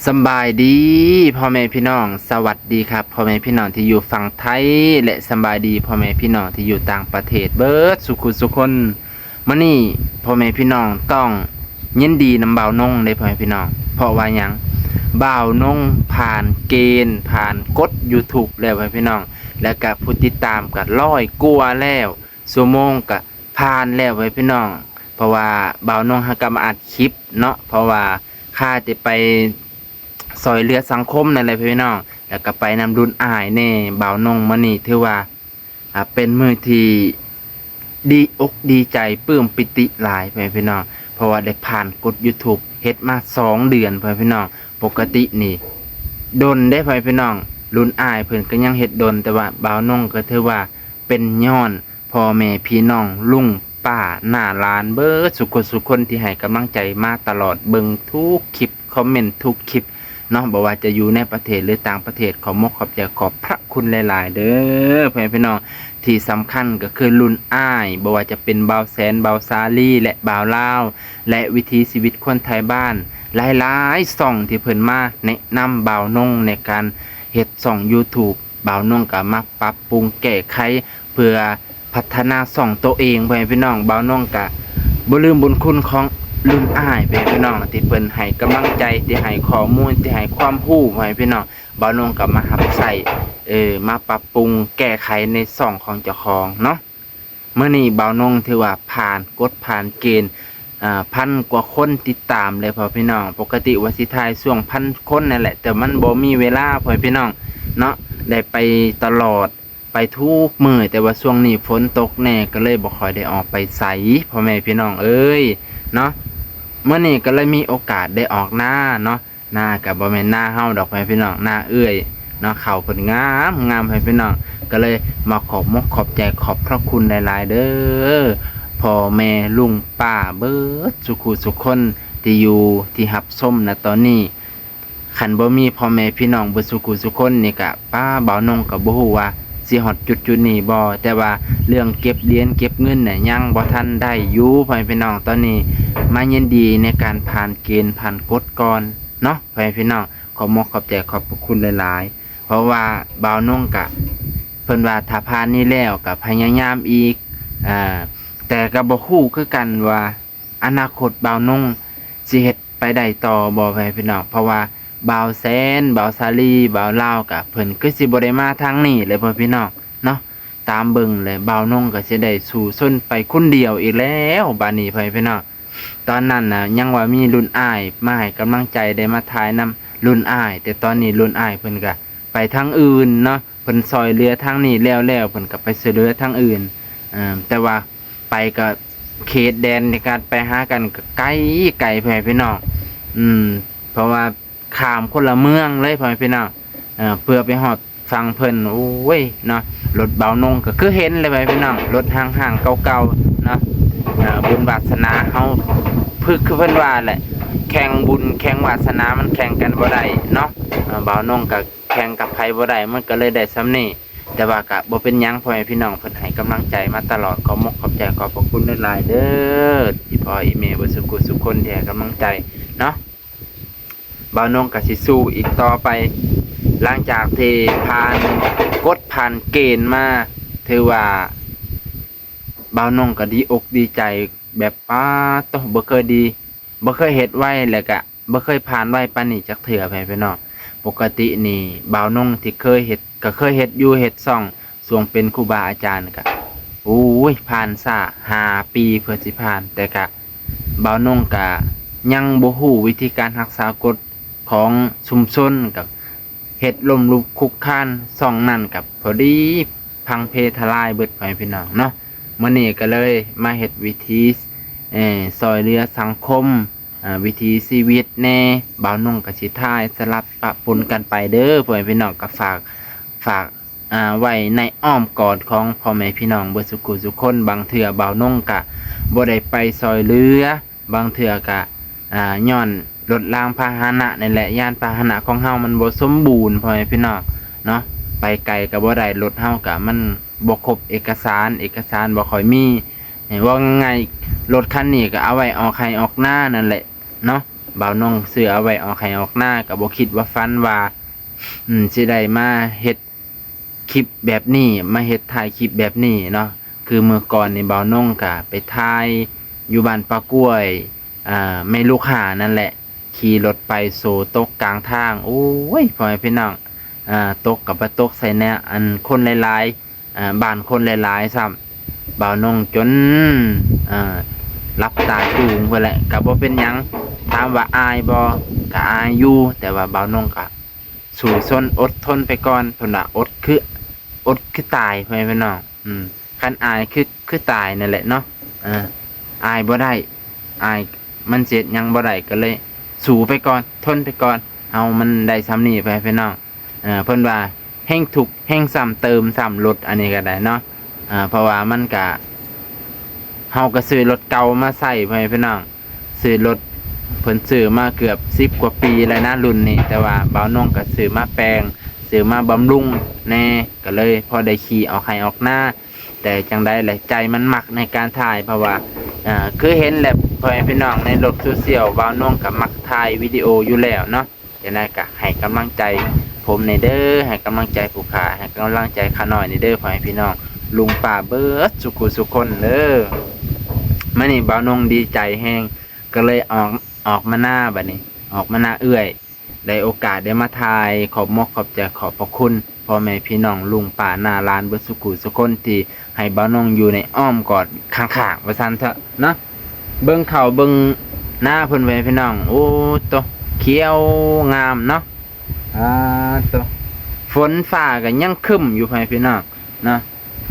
ສຳບາຍດີພໍ່ແມ່ພີ່ນ້ອງ ສະຫວັດດີຄັບພໍ່ແມ່ພີ່ນ້ອງທີ່ຢູ່ຝັ່ງໄທ ແລະ ສຳບາຍດີພໍ່ແມ່ພີ່ນ້ອງທີ່ຢູ່ຕ່າງປະເທດເບິດສູ່ຜູ້ສູ່ຄົນ. ມື້ນີ້ພໍ່ແມ່ພີ່ນ້ອງຕ້ອງຍິນດີນຳບ່າວນົງເດ້ພໍ່ແມ່ພີ່ນ້ອງ. ເພາະວ່າຫຍັງ? ບ່າວນົງຜ່ານເກນ ຜ່ານກົດ YouTube ແລ້ວພໍ່ແມ່ພີ່ນ້ອງ ແລະ ກະຜູ້ຕິດຕາມກະຮ້ອຍກວ່າແລ້ວ. ຊົ່ວໂມງກະຜ່ານແລ້ວໄວ້ພີ່ນ້ອງ ເພາະວ່າບ່າວນົງຫາກະມາອັດຄລິບເນາະ ເພາະວ່າຂ້າຈະໄປຊ່ອຍເຫຼືອສັງຄົມນັ້ນແຫຼະພີ່ນ້ອງ ແລ້ວກະໄປນຳລຸນອ້າຍແດ່. ບ່າວນົງມື້ນີ້ຖືວ່າ ອ່າ ເປັນມື້ທີ່ດີອົກດີໃຈ ປຶ້ມປີຕິຫຼາຍພໍ່ແມ່ພີ່ນ້ອງ ເພາະວ່າໄດ້ຜ່ານກົດ YouTube ເຮັດມາສອງເດືອນພໍ່ແມ່ພີ່ນ້ອງ. ປົກກະຕິນີ້ດົນເດ້ພໍ່ແມ່ພີ່ນ້ອງ ລຸນອ້າຍເພິ່ນກະຍັງເຮັດດົນ ແຕ່ວ່າບ່າວນົງກະຖືວ່າເປັນຍ້ອນ ພໍ່ແມ່ພີ່ນ້ອງ ລຸງປ້າ ນ້າຫຼານ ເບິດສູ່ຄົນສູ່ຄົນທີ່ໃຫ້ກຳລັງໃຈມາຕະຫຼອດ ເບິ່ງທຸກຄລິບ ຄອມເມັນທຸກຄລິບເນາະ ບໍ່ວ່າຈະຢູ່ໃນປະເທດ ຫຼື ຕ່າງປະເທດ. ຂໍມຸກຂອບໃຈ ຂອບພະຄຸນຫຼາຍໆເດີພໍ່ແມ່ພີ່ນ້ອງ. ທີ່ສຳຄັນກະຄືລຸນອ້າຍ ບໍ່ວ່າຈະເປັນບ່າວແສນ ບ່າວສາລີ ແລະ ບ່າວລາວ ແລະ ວິຖີຊີວິດຄົນໄທບ້ານ ຫຼາຍໆຊ່ອງທີ່ເພິ່ນມາແນະນຳບ່າວນົງໃນການເຮັດຊ່ອງ YouTube. ບ່າວນົງກະມາປັບປຸງແກ້ໄຂ ເພື່ອພັດທະນາຊ່ອງໂຕເອງໄວ້ພີ່ນ້ອງ. ບ່າວນົງກະບໍ່ລືມບຸນຄຸນຂອງລຸນອ້າຍໄປພີ່ນ້ອງ ທີ່ເພິ່ນໃຫ້ກຳລັງໃຈ ທີ່ໃຫ້ຂໍ້ມູນ ທີ່ໃຫ້ຄວາມຮູ້ໄວ້ພີ່ນ້ອງ. ບ່າວນົງກະມາຮັບໃຊ້ ເອີ ມາປັບປຸງແກ້ໄຂໃນຊ່ອງຂອງເຈົ້າຂອງເນາະ. ມື້ນີ້ບ່າວນົງຖືວ່າຜ່ານກົດຜ່ານເກນ ອ່າ ພັນກວ່າຄົນຕິດຕາມເລີຍພໍ່ແມ່ພີ່ນ້ອງ. ປົກກະຕິວ່າຊິຖ່າຍຊ່ວງພັນຄົນນັ້ນແຫຼະ ແຕ່ມັນບໍ່ມີເວລາພໍ່ແມ່ພີ່ນ້ອງເນາະ ໄດ້ໄປຕະຫຼອດ ໄປທຸກມື້ ແຕ່ວ່າຊ່ວງນີ້ຝົນຕົກແດ່ ກະເລີຍບໍ່ຄ່ອຍໄດ້ອອກໄປໃສພໍ່ແມ່ພີ່ນ້ອງເອີຍເນາະ. ມື້ນີ້ກະເລີຍມີໂອກາດໄດ້ອອກນາເນາະ ນາກະບໍ່ແມ່ນນາເຮົາດອກພໍ່ແມ່ພີ່ນ້ອງ ນາເອື້ອຍເນາະ. ເຂົ້າເພິ່ນງາມໆ ພໍ່ແມ່ພີ່ນ້ອງ ກະເລີຍມາຂອບມຸກຂອບໃຈ ຂອບພະຄຸນຫຼາຍໆເດີ ພໍ່ແມ່ລຸງປ້າເບິດສູ່ຄູ່ສູ່ຄົນທີ່ຢູ່ທີ່ຮັບຊົມນະຕອນນີ້. ຄັນບໍ່ມີພໍ່ແມ່ພີ່ນ້ອງເບິດສູ່ຄູ່ສູ່ຄົນນີ້ກະ ປ້າ ບ່າວນົງກະບໍ່ຮູ້ວ່າຊິຮອດຈຸດໆນີ້ບໍ່ ແຕ່ວ່າເລື່ອງເກັບຫຼຽນເກັບເງິນນະ ຍັງບໍ່ທັນໄດ້ຢູ່ພໍ່ແມ່ພີ່ນ້ອງ. ຕອນນີ້ມາຍິນດີໃນການຜ່ານເກນຜ່ານກົດກ່ອນເນາະພໍ່ແມ່ພີ່ນ້ອງ. ຂອບມຸກຂອບໃຈ ຂອບພະຄຸນຫຼາຍໆ ເພາະວ່າບ່າວນົງກະ ເພິ່ນວ່າຖ້າຜ່ານນີ້ແລ້ວກະພະຍາຍາມອີກ ອ່າ ແຕ່ກະບໍ່ຮູ້ຄືກັນວ່າ ອະນາຄົດບ່າວນົງຊິເຮັດໄປໄດ້ຕໍ່ບໍ່ ພໍ່ແມ່ພີ່ນ້ອງ. ເພາະວ່າບ່າວແສນ ບ່າວສາລີ ບ່າວລາວກະ ເພິ່ນຄືຊິບໍ່ໄດ້ມາທາງນີ້ເລີຍພໍ່ແມ່ພີ່ນ້ອງເນາະ. ຕາມເບິ່ງແລ້ວບ່າວນົງກະຊິໄດ້ສູ້ຊົນໄປຄົນດຽວອີກແລ້ວບາດນີ້ພໍ່ແມ່ພີ່ນ້ອງ. ຕອນນັ້ນນະຍັງວ່າມີລຸນອ້າຍມາໃຫ້ກຳລັງໃຈ ໄດ້ມາຖ່າຍນຳລຸນອ້າຍ ແຕ່ຕອນນີ້ລຸນອ້າຍເພິ່ນກະໄປທາງອື່ນເນາະ. ເພິ່ນຊ່ອຍເຫຼືອທາງນີ້ແລ້ວໆ ເພິ່ນກະໄປຊ່ວຍເຫຼືອທາງອື່ນ ເອີ ແຕ່ວ່າໄປກະເຂດແດນໃນການໄປຫາກັນກະໄກ ໄກພໍ່ແມ່ພີ່ນ້ອງ ອືມ ເພາະວ່າຂ້າມຄົນລະເມືອງເລີຍພໍ່ແມ່ພີ່ນ້ອງ ເອີ ເພື່ອໄປຮອດຝັ່ງເພິ່ນ. ໂອ້ຍເນາະ ລົດບ່າວນົງກະຄືເຫັນເລີຍພໍ່ແມ່ພີ່ນ້ອງ ລົດຮ່າງໆເກົ່າໆເນາະ. ເອີ ບຸນວາສະໜາເຮົາ ຄື ຄືເພິ່ນວ່າແຫຼະ ແຂ່ງບຸນແຂ່ງວາສະໜາມັນແຂ່ງກັນບໍ່ໄດ້ເນາະ. ເອີ ບ່າວນົງກະ ແຂ່ງກັບໃຜບໍ່ໄດ້ ມັນກະເລີຍໄດ້ສ່ຳນີ້ ແຕ່ວ່າກະບໍ່ເປັນຫຍັງ ພໍ່ແມ່ພີ່ນ້ອງເພິ່ນໃຫ້ກຳລັງໃຈມາຕະຫຼອດ ຂອບມຸກຂອບໃຈ ຂອບພະຄຸນຫຼາຍໆເດີ ອີ່ພໍ່ອີ່ແມ່ເບິດສູ່ຄູ່ສູ່ຄົນທີ່ໃຫ້ກຳລັງໃຈເນາະ. ບ່າວນົງກະຊິສູ້ອີກຕໍ່ໄປ ຫຼັງຈາກທີ່ຜ່ານກົດຜ່ານເກນມາ ຖືວ່າບ່າວນົງກະດີອົກດີໃຈແບບ ປາດໂທ້ ບໍ່ເຄີຍດີ ບໍ່ເຄີຍເຮັດໄວ ແລ້ວກະ ບໍ່ເຄີຍຜ່ານໄວປານນີ້ຈັກເທື່ອ ພໍ່ແມ່ພີ່ນ້ອງ. ປົກກະຕິນີ້ບ່າວນົງທີ່ເຄີຍເຮັດ ກະເຄີຍເຮັດຢູ່ ເຮັດຊ່ອງຊ່ວງເປັນຄູບາອາຈານ ກະ ໂອ້ຍ ຜ່ານຊ້າຫ້າປີເພື່ອຊິຜ່ານ ແຕ່ກະບ່າວນົງກະຍັງບໍ່ຮູ້ວິທີການຮັກສາກົດຂອງຊຸມຊົນ ກະເຮັດລົ້ມລຸກຄຸກຄານ ຊ່ອງນັ້ນກະພໍດີພັງເພທະລາຍເບິດ ພໍ່ແມ່ພີ່ນ້ອງເນາະ. ມື້ນີ້ກະເລີຍມາເຮັດວິທີ ເອີ ຊ່ອຍເຫຼືອສັງຄົມ ອ່າ ວິຖີຊີວິດແດ່ ບ່າວນົງກະຊິຖ່າຍສະຫຼັບປະປົນກັນໄປເດີ ພໍ່ແມ່ພີ່ນ້ອງ. ກະຝາກ ຝາກ ອ່າ ໄວ້ໃນອ້ອມກອດຂອງພໍ່ແມ່ພີ່ນ້ອງເບິດສູ່ຄູ່ສູ່ຄົນ. ບາງເທື່ອບ່າວນົງກະບໍ່ໄດ້ໄປຊ່ອຍເຫຼືອ ບາງເທື່ອກະ ອ່າ ຍ້ອນລົດລາງພາຫະນະນີ້ແຫຼະ ຍານພາຫະນະຂອງເຮົາມັນບໍ່ສົມບູນ ພໍ່ແມ່ພີ່ນ້ອງເນາະ. ໄປໄກກະບໍ່ໄດ້ ລົດເຮົາກະມັນບໍ່ຄົບເອກະສານ ເອກະສານບໍ່ຄ່ອຍມີ ເວົ້າງ່າຍໆ ລົດຄັນນີ້ກະເອົາໄວ້ອອກໄຮ່ອອກນານັ້ນແຫຼະ ເນາະ. ບ່າວນົງຊື້ເອົາໄວ້ອອກໄຮ່ອອກນາ ກໍບໍ່ຄິດວ່າຝັນວ່າ ອືມ ຊິໄດ້ມາເຮັດຄລິບແບບນີ້ ມາເຮັດ ຖ່າຍຄລິບແບບນີ້ເນາະ. ຄືມື້ກ່ອນນີ້ບ່າວນົງກໍໄປຖ່າຍຢູ່ບ້ານປ່າກ້ວຍ ອ່າ ແມ່ລູກຫ້ານັ້ນແຫຼະ ຂີ່ລົດໄປໂສຕົກກາງທາງ. ໂອ້ຍ ພໍ່ແມ່ພີ່ນ້ອງ ອ່າ ຕົກກໍບໍ່ຕົກໃສ່ແນວ ອັນ ຄົນຫຼາຍໆ ອ່າ ບ້ານຄົນຫຼາຍໆຊ້ຳ ບ່າວນົງຈົນ ອ່າ ຫຼັບຕາຈູງພຸ້ນແຫຼະ. ກໍບໍ່ເປັນຫຍັງ ຖາມວ່າອາຍບໍ່ ກໍອາຍຢູ່ ແຕ່ວ່າບ່າວນົງກໍສູ້ຊົນອົດທົນໄປກ່ອນ. ເພິ່ນວ່າອົດຄື ອົດຄືຕາຍ ພໍ່ແມ່ພີ່ນ້ອງ ອືມ ຄັນອາຍຄື ຄືຕາຍນັ້ນແຫຼະເນາະ. ເອີ ອາຍບໍ່ໄດ້ ອາຍ ມັນຊິເຮັດຫຍັງບໍ່ໄດ້ ກໍເລີຍສູ້ໄປກ່ອນ ທົນໄປກ່ອນ ເຮົາມັນໄດ້ສ່ຳນີ້ ພໍ່ແມ່ພີ່ນ້ອງ. ເອີ ເພິ່ນວ່າແຮ່ງທຸກແຮ່ງຊ້ຳເຕີມຊ້ຳລົດ ອັນນີ້ກໍໄດ້ເນາະ. ເອີ ເພາະວ່າມັນກະ ເຮົາກໍຊື້ລົດເກົ່າມາໃຊ້ ພໍ່ແມ່ພີ່ນ້ອງ ຊື້ລົດ ເພິ່ນຊື້ມາເກືອບສິບກວ່າປີແລ້ວນະ ລຸ້ນນີ້ ແຕ່ວ່າບ່າວນົງກໍຊື້ມາແປງ ຊື້ມາບຳລຸງແດ່ ກໍເລີຍພໍໄດ້ຂີ່ອອກໄຮ່ອອກນາ. ແຕ່ຈັ່ງໃດແຫຼະ ໃຈມັນມັກໃນການຖ່າຍ ເພາະວ່າ ເອີ ຄືເຫັນແຫຼະ ພໍ່ແມ່ພີ່ນ້ອງ ໃນໂລກໂຊຊຽວ ບ່າວນົງກໍມັກຖ່າຍວິດີໂອຢູ່ແລ້ວເນາະ. ຈັ່ງໃດກໍໃຫ້ກຳລັງໃຈຜົມແດ່ເດີ ໃຫ້ກຳລັງໃຈຜູ້ຂ້າ ໃຫ້ກຳລັງໃຈຂ້ານ້ອຍແດ່ເດີ ພໍ່ແມ່ພີ່ນ້ອງ ລຸງປ້າເບິດສຸຜູ້ສຸຄົນເດີ. ມື້ນີ້ບ່າວນົງດີໃຈແຮງ ກໍເລີຍອອກ ອອກມານາ ບັດນີ້ອອກມານາເອື້ອຍ ໄດ້ໂອກາດໄດ້ມາຖ່າຍ ຂອບມົກຂອບໃຈ ຂອບພະຄຸນພໍ່ແມ່ພີ່ນ້ອງ ລຸງປ້ານ້າຫຼານເບິດສຸຜູ້ສຸຄົນ ທີ່ໃຫ້ບ່າວນົງຢູ່ໃນອ້ອມກອດຂ້າງໆ ວ່າຊັ້ນເຖາະເນາະ. ເບິ່ງເຂົ້າເບິ່ງນາເພິ່ນໄວ້ພີ່ນ້ອງ ໂອ້ໂຕ ຂຽວງາມເນາະ. ອາໂຕ ຝົນຟ້າກໍຍັງຄຶ້ມຢູ່ ພໍ່ແມ່ພີ່ນ້ອງເນາະ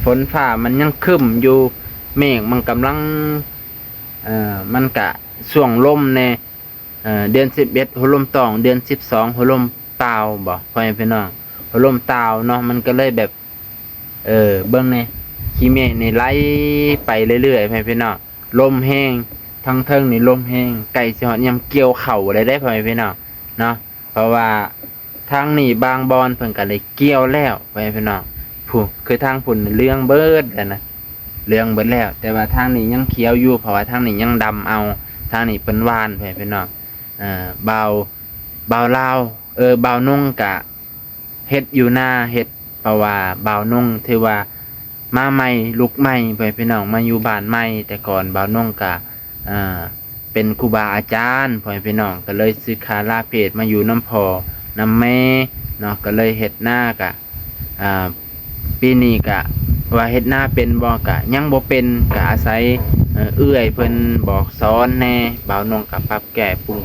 ຝົນຟ້າມັນຍັງຄຶ້ມຢູ່ ເມກມັນກຳລັງ ເອີ ມັນກະຊ່ວງລົມແດ່ ເອີ ເດືອນສິບເອັດຫົວລົມຕອງ ເດືອນສິບສອງຫົວລົມຕາວບໍ ພໍ່ແມ່ພີ່ນ້ອງ ຫົວລົມຕາວເນາະ ມັນກໍເລີຍແບບ ເອີ ເບິ່ງແດ່ ຂີ້ເມກນີ້ໄຫຼໄປເລື້ອຍໆ ພໍ່ແມ່ພີ່ນ້ອງ ລົມແຮງ ທາງເທິງນີ້ລົມແຮງ ໃກ້ຊິຮອດຍາມກ່ຽວເຂົ້າແລ້ວເດ້ ພໍ່ແມ່ພີ່ນ້ອງເນາະ. ເພາະວ່າທາງນີ້ບາງບ່ອນເພິ່ນກໍໄດ້ກ່ຽວແລ້ວ ພໍ່ແມ່ພີ່ນ້ອງ ຜູ້ ຄືທາງພຸ້ນເຫຼືອງເບິດແລ້ວນະ ເຫຼືອງເບິດແລ້ວ ແຕ່ວ່າທາງນີ້ຍັງຂຽວຢູ່ ເພາະວ່າທາງນີ້ຍັງດຳເອົາ ທາງນີ້ເພິ່ນຫວ່ານ ພໍ່ແມ່ພີ່ນ້ອງ ເອີ ບ່າວ ບ່າວລາວ ເອີ ບ່າວນົງກະເຮັດຢູ່ນາ ເຮັດ ເພາະວ່າບ່າວນົງຖືວ່າມາໃໝ່ ລຸກໃໝ່ ພໍ່ແມ່ພີ່ນ້ອງ ມາຢູ່ບ້ານໃໝ່ ແຕ່ກ່ອນບ່າວນົງກະ ອ່າ ເປັນຄູບາອາຈານ ພໍ່ແມ່ພີ່ນ້ອງ ກໍເລີຍສຶກຂາລາເພດ ມາຢູ່ນຳພໍ່ນຳແມ່ເນາະ ກໍເລີຍເຮັດນາກະ ອ່າ ປີນີ້ກະວ່າເຮັດນາເປັນບໍ່ ກະຍັງບໍ່ເປັນ ກະອາໄສ ເອີ ເອື້ອຍເພິ່ນບອກສອນແດ່ ບ່າວນົງກະປັບແກ້ປຸງ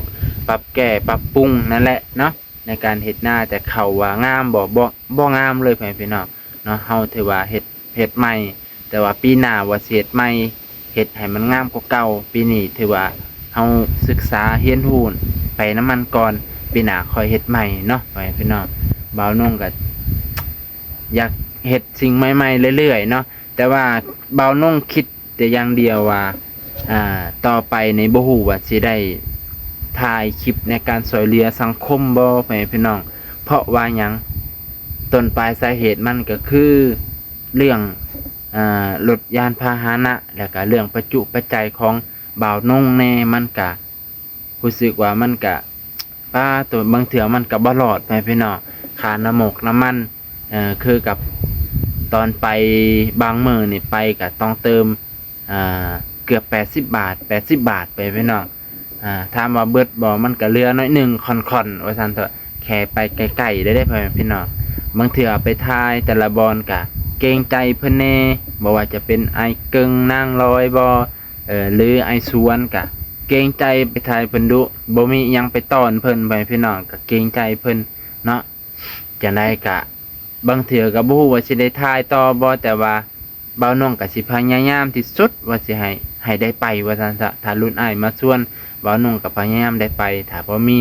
ປັບແກ້ປັບປຸງນັ້ນແຫຼະເນາະ ໃນການເຮັດນາ. ແຕ່ເຂົ້າວ່າງາມບໍ່ ບໍ່ ບໍ່ງາມເລີຍ ພໍ່ແມ່ພີ່ນ້ອງເນາະ ເຮົາຖືວ່າເຮັດ ເຮັດໃໝ່ ແຕ່ວ່າປີໜ້າວ່າຊິເຮັດໃໝ່ ເຮັດໃຫ້ມັນງາມກວ່າເກົ່າ. ປີນີ້ຖືວ່າເຮົາສຶກສາຮຽນຮູ້ໄປນຳມັນກ່ອນ ປີໜ້າຄ່ອຍເຮັດໃໝ່ເນາະ ພໍ່ແມ່ພີ່ນ້ອງ. ບ່າວນົງກໍຢາກເຮັດສິ່ງໃໝ່ໆເລື້ອຍໆເນາະ ແຕ່ວ່າບ່າວນົງຄິດແຕ່ຢ່າງດຽວວ່າ ອ່າ ຕໍ່ໄປນີ້ບໍ່ຮູ້ວ່າຊິໄດ້ຖ່າຍຄລິບໃນການຊ່ວຍເຫຼືອສັງຄົມບໍ່ ພໍ່ແມ່ພີ່ນ້ອງ. ເພາະວ່າຫຍັງ? ຕົ້ນປາຍສາເຫດມັນກໍຄືເລື່ອງ ອ່າ ລົດຍານພາຫະນະ ແລ້ວກະເລື່ອງປັດຈຸປັດໄຈຂອງບ່າວນົງແດ່ ມັນກະຮູ້ສຶກວ່າມັນກະ ປາໂຕ ບາງເທື່ອມັນກະບໍ່ລອດ ພໍ່ແມ່ພີ່ນ້ອງ. ຄ່ານ້ຳມົກນ້ຳມັນ ເອີ ຄືກັບຕອນໄປບາງມື້ນີ້ ໄປກະຕ້ອງເຕີມ ອ່າ ເກືອບແປດສິບບາດ ແປດສິບບາດ ໄປພີ່ນ້ອງ. ອ່າ ຖາມວ່າເບິດບໍ່? ມັນກະເຫຼືອໜ້ອຍໜຶ່ງ ຂ້ອນໆ ວ່າຊັ້ນເຖາະ ແຄ່ໄປໃກ້ໆ ໄດ້ເດ້ ພໍ່ແມ່ພີ່ນ້ອງ. ບາງເທື່ອໄປຖ່າຍແຕ່ລະບ່ອນກະເກງໃຈເພິ່ນແດ່ ບໍ່ວ່າຈະເປັນອ້າຍເກິ່ງ ນາງລອຍບໍ່ ເອີ ຫຼືອ້າຍສວນ ກະເກງໃຈໄປຖ່າຍເພິ່ນດຸ ບໍ່ມີອີ່ຫຍັງໄປຕ້ອນເພິ່ນ ພໍ່ແມ່ພີ່ນ້ອງ ກະເກງໃຈເພິ່ນເນາະ. ຈັ່ງໃດກະ ບາງເທື່ອກໍບໍ່ຮູ້ວ່າຊິໄດ້ຖ່າຍຕໍ່ບໍ່ ແຕ່ວ່າບ່າວນົງກໍຊິພະຍາຍາມທີ່ສຸດວ່າຊິໃຫ້ ໃຫ້ໄດ້ໄປວ່າຊັ້ນຊະ. ຖ້າລຸ້ນອ້າຍມາຊວນ ບ່າວນົງກໍພະຍາຍາມໄດ້ໄປ. ຖ້າບໍ່ມີ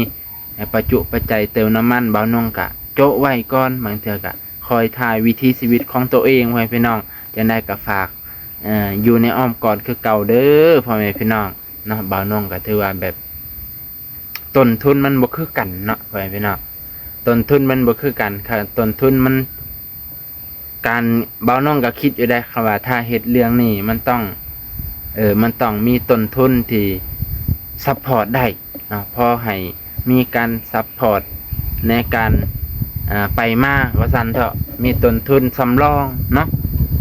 ປະຈຸປັດໄຈເຕີມນ້ຳມັນ ບ່າວນົງກໍໂຈະໄວ້ກ່ອນ. ບາງເທື່ອກໍຄອຍຖ່າຍວິຖີຊີວິດຂອງໂຕເອງໄວ້ ພີ່ນ້ອງ. ຈັ່ງໃດກໍຝາກ ເອີ ຢູ່ໃນອ້ອມກອດຄືເກົ່າເດີ ພໍ່ແມ່ພີ່ນ້ອງເນາະ. ບ່າວນົງກໍຖືວ່າແບບ ຕົ້ນທຶນມັນບໍ່ຄືກັນເນາະ ພໍ່ແມ່ພີ່ນ້ອງ. ຕົ້ນທຶນມັນບໍ່ຄືກັນ ຄ່າຕົ້ນທຶນມັນ ການ ບ່າວນົງກໍຄິດຢູ່ໄດ໋ ຄຳວ່າຖ້າເຮັດເລື່ອງນີ້ມັນຕ້ອງ ເອີ ມັນຕ້ອງມີຕົ້ນທຶນທີ່ຊັບພອດໄດ້ ເນາະ ພໍໃຫ້ມີການຊັບພອດໃນການ ອາ ໄປມາວ່າຊັ້ນເຖາະ ມີຕົ້ນທຶນສຳລອງເນາະ.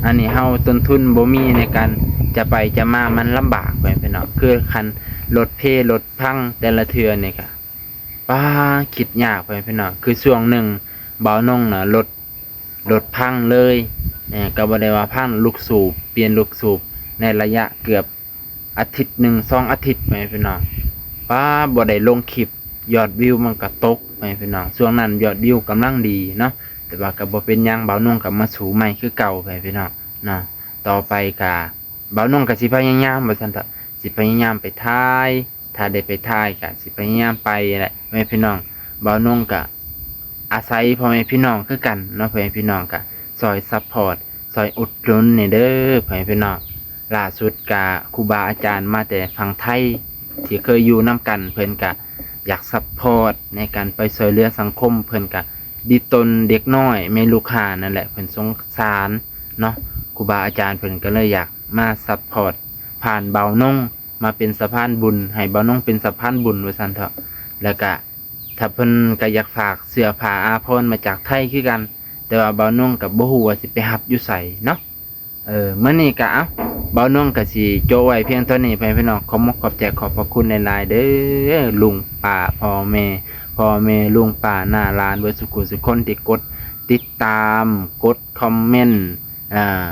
ອັນນີ້ເຮົາຕົ້ນທຶນບໍ່ມີໃນການຈະໄປຈະມາ ມັນລຳບາກ ພໍ່ແມ່ພີ່ນ້ອງ. ຄືຄັນລົດເພລົດພັງແຕ່ລະເທື່ອນີ້ກະ ປ້າ ຄິດຍາກ ພໍ່ແມ່ພີ່ນ້ອງ. ຄືຊ່ວງໜຶ່ງບ່າວນົງນະ ລົດ ລົດພັງເລີຍ ເອີ ກໍບໍ່ໄດ້ວ່າພັງ ລູກສູບ ປ່ຽນລູກສູບໃນໄລຍະເກືອບອາທິດໜຶ່ງ ສອງອາທິດ ພໍ່ແມ່ພີ່ນ້ອງ. ປ້າ ບໍ່ໄດ້ລົງຄລິບ ຍອດວິວມັນກໍຕົກ ພໍ່ແມ່ພີ່ນ້ອງ. ຊ່ວງນັ້ນຍອດວິວກຳລັງດີເນາະ ແຕ່ວ່າກໍບໍ່ເປັນຫຍັງ ບ່າວນົງກໍມາສູ້ໃໝ່ຄືເກົ່າ ພໍ່ແມ່ພີ່ນ້ອງເນາະ. ຕໍ່ໄປກໍບ່າວນົງກໍຊິພະຍາຍາມວ່າຊັ້ນເຖາະ ຊິພະຍາຍາມໄປຖ່າຍ ຖ້າໄດ້ໄປຖ່າຍກະຊິພະຍາຍາມໄປແຫຼະ ພໍ່ແມ່ພີ່ນ້ອງ. ບ່າວນົງກະອາໄສພໍ່ແມ່ພີ່ນ້ອງຄືກັນເນາະ ພໍ່ແມ່ພີ່ນ້ອງກະຊ່ອຍຊັບພອດ ຊ່ອຍອຸດໜູນແດ່ເດີ ພໍ່ແມ່ພີ່ນ້ອງ. ລ່າສຸດກະຄູບາອາຈານມາແຕ່ຝັ່ງໄທ ທີ່ເຄີຍຢູ່ນຳກັນ ເພິ່ນກະຢາກຊັບພອດໃນການໄປຊ່ວຍເຫຼືອສັງຄົມ ເພິ່ນກະດິດຕົນເດັກນ້ອຍແມ່ລູກຫ້ານັ້ນແຫຼະ ເພິ່ນສົງສານເນາະ. ຄູບາອາຈານເພິ່ນກໍເລີຍຢາກມາຊັບພອດຜ່ານບ່າວນົງ ມາເປັນສະພານບຸນ ໃຫ້ບ່າວນົງເປັນສະພານບຸນວ່າຊັ້ນເຖາະ. ແລ້ວກະຖ້າເພິ່ນກະຢາກຝາກເສື້ອຜ້າອາພອນມາຈາກໄທຄືກັນ ແຕ່ວ່າບ່າວນົງກະບໍ່ຮູ້ວ່າຊິໄປຮັບຢູ່ໃສເນາະ. ເອີ ມື້ນີ້ກະ ເອົ້າ ບ່າວນົງກະຊິໂຈະໄວ້ພຽງເທົ່ານີ້ ພໍ່ແມ່ພີ່ນ້ອງ. ຂອບມຸກຂອບໃຈ ຂອບພະຄຸນຫຼາຍໆເດີ ລຸງປ້າ ພໍ່ແມ່ ພໍ່ແມ່ ລຸງປ້າ ນ້າ ຫຼານ ເບິດສຸຂູສຸຄົນທີ່ກົດຕິດຕາມ ກົດຄອມເມັນ ອ່າ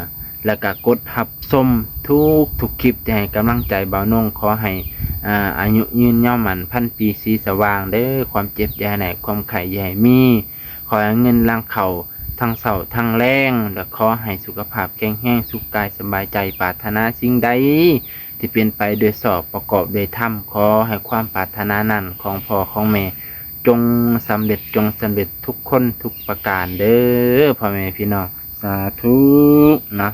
ແລ້ວກະກົດຮັບຊົມທຸກໆຄລິບທີ່ໃຫ້ກຳລັງໃຈບ່າວນົງ. ຂໍໃຫ້ ອ່າ ອາຍຸຍືນຍາວໝັ້ນພັນປີສີສະຫວ່າງເດີ ຄວາມເຈັບຢ່າໃຫ້ໄດ້ ຄວາມໄຂ້ຢ່າໃຫ້ມີ ຂໍໃຫ້ເງິນຫຼັ່ງເຂົ້າທັງເຊົ້າທັງແລງ ແລະ ຂໍໃຫ້ສຸຂະພາບແຂງແຮງ ສຸກກາຍສະບາຍໃຈ ປາດຖະໜາສິ່ງໃດທີ່ເປັນໄປໂດຍຊອບ ປະກອບໂດຍທຳ ຂໍໃຫ້ຄວາມປາດຖະໜານັ້ນຂອງພໍ່ຂອງແມ່ ຈົ່ງສຳເລັດ ຈົ່ງສຳເລັດທຸກຄົນທຸກປະການເດີ ພໍ່ແມ່ພີ່ນ້ອງ ສາທຸເນາະ.